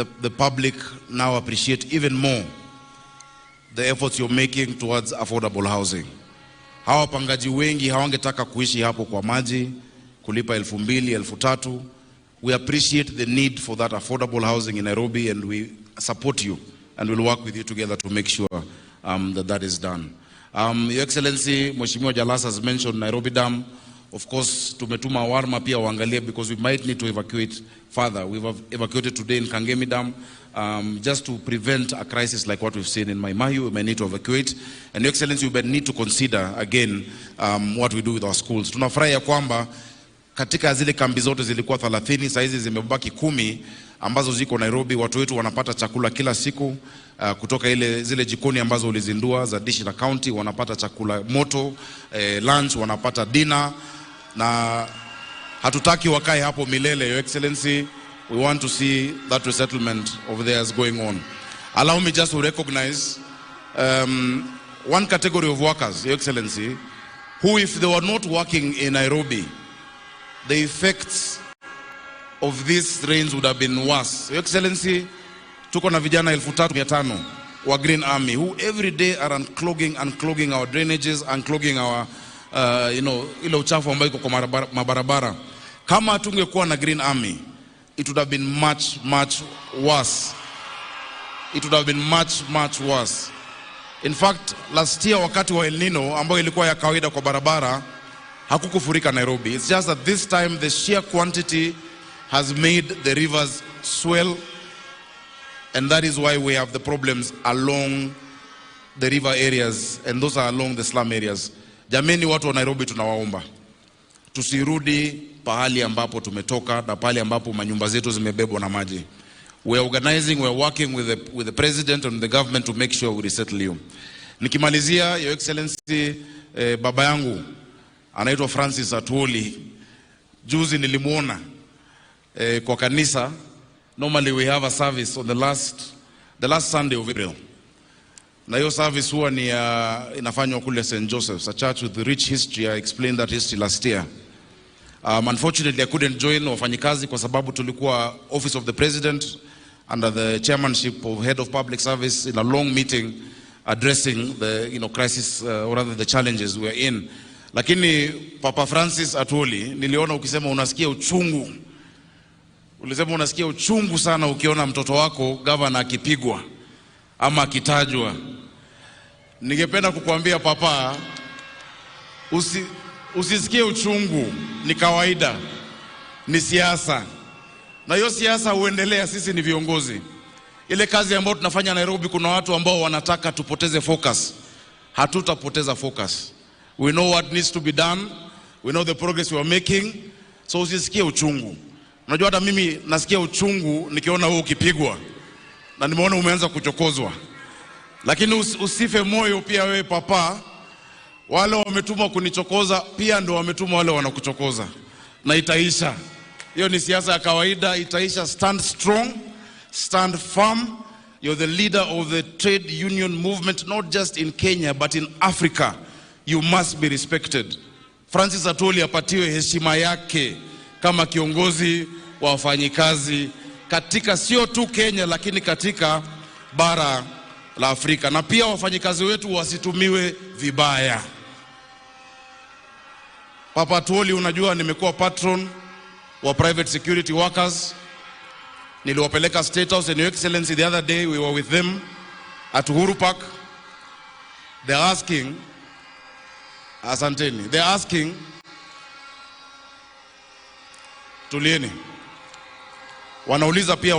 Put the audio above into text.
the public now appreciate even more the efforts you're making towards affordable housing. Hawa wapangaji wengi hawangetaka kuishi hapo kwa maji, kulipa 2,000, 3,000. We appreciate the need for that affordable housing in Nairobi, and we support you and will work with you together to make sure that that is done. Your Excellency, Mheshimiwa Jalas has mentioned Nairobi Dam. Of course, tumetuma Warma pia waangalie because we might need to evacuate further. We've evacuated today in Kangemi Dam just to prevent a crisis like what we've seen in Mai Mahiu. We may need to evacuate. And Your Excellency, we may need to consider again what we do with our schools. Tunafurahi ya kwamba katika zile kambi zote zilikuwa 30, saa hizi zimebaki 10 ambazo ziko Nairobi. Watu wetu wanapata chakula kila siku kutoka zile jikoni ambazo ulizindua za dishi la county. Wanapata chakula moto, lunch, wanapata dinner, na hatutaki wakae hapo milele. Your Excellency, we want to see that resettlement of theirs going on. Allow me just to recognize one category of workers, Your Excellency, who if they were not working in Nairobi, the effects of these rains would have been worse. Your Excellency, tuko na vijana 3,500 wa Green Army who every day are unclogging our drainages, unclogging our, ile uchafu ambayo iko kwa mabarabara. Kama tungekuwa na Green Army, it would have been much, much worse. It would have been much, much worse. In fact, last year wakati wa El Nino ambayo ilikuwa ya kawaida kwa barabara, hakukufurika Nairobi. It's just that this time the sheer quantity has made the rivers swell, and that is why we have the problems along the river areas, and those are along the slum areas. Jameni, watu wa Nairobi, tunawaomba tusirudi pahali ambapo tumetoka na pahali ambapo manyumba zetu zimebebwa na maji. We are organizing, we are working with the president and the government to make sure we resettle you. Nikimalizia, Your Excellency, baba yangu anaitwa Francis Atwoli. Juzi nilimuona kwa kanisa. Normally we have a service on the last Sunday of April. Na hiyo service huwa ni inafanywa kule St. Joseph's, a church with rich history. I explained that history last year. Unfortunately, I couldn't join wafanyikazi kwa sababu tulikuwa Office of the President under the chairmanship of Head of Public Service in a long meeting addressing the crisis, or rather the challenges we are in. Lakini Papa Francis Atwoli, niliona ukisema unasikia uchungu. Ulisema unasikia uchungu sana ukiona mtoto wako governor akipigwa ama akitajwa. Ningependa kukuambia Papa, usisikie uchungu, ni kawaida, ni siasa. Na hiyo siasa huendelea, sisi ni viongozi. Ile kazi ambayo tunafanya Nairobi, kuna watu ambao wanataka tupoteze focus. Hatutapoteza focus. We know what needs to be done. We know the progress we are making. So usisikie uchungu. Unajua hata mimi nasikia uchungu nikiona wewe ukipigwa. Na nimeona umeanza kuchokozwa. Lakini usife moyo pia wewe Papa. Wale wametumwa kunichokoza pia ndio wametumwa wale wanakuchokoza. Na itaisha. Hiyo ni siasa ya kawaida, itaisha. Stand strong, stand firm. You're the leader of the trade union movement, not just in Kenya, but in Africa. You must be respected. Francis Atwoli apatiwe heshima yake kama kiongozi wa wafanyikazi katika sio tu Kenya, lakini katika bara la Afrika. Na pia wafanyikazi wetu wasitumiwe vibaya. Papa Atwoli, unajua nimekuwa patron wa private security workers. Niliwapeleka State House, and Your Excellency, the other day we were with them at Uhuru Park. They're asking, asanteni, they're asking, tulieni. Wanauliza pia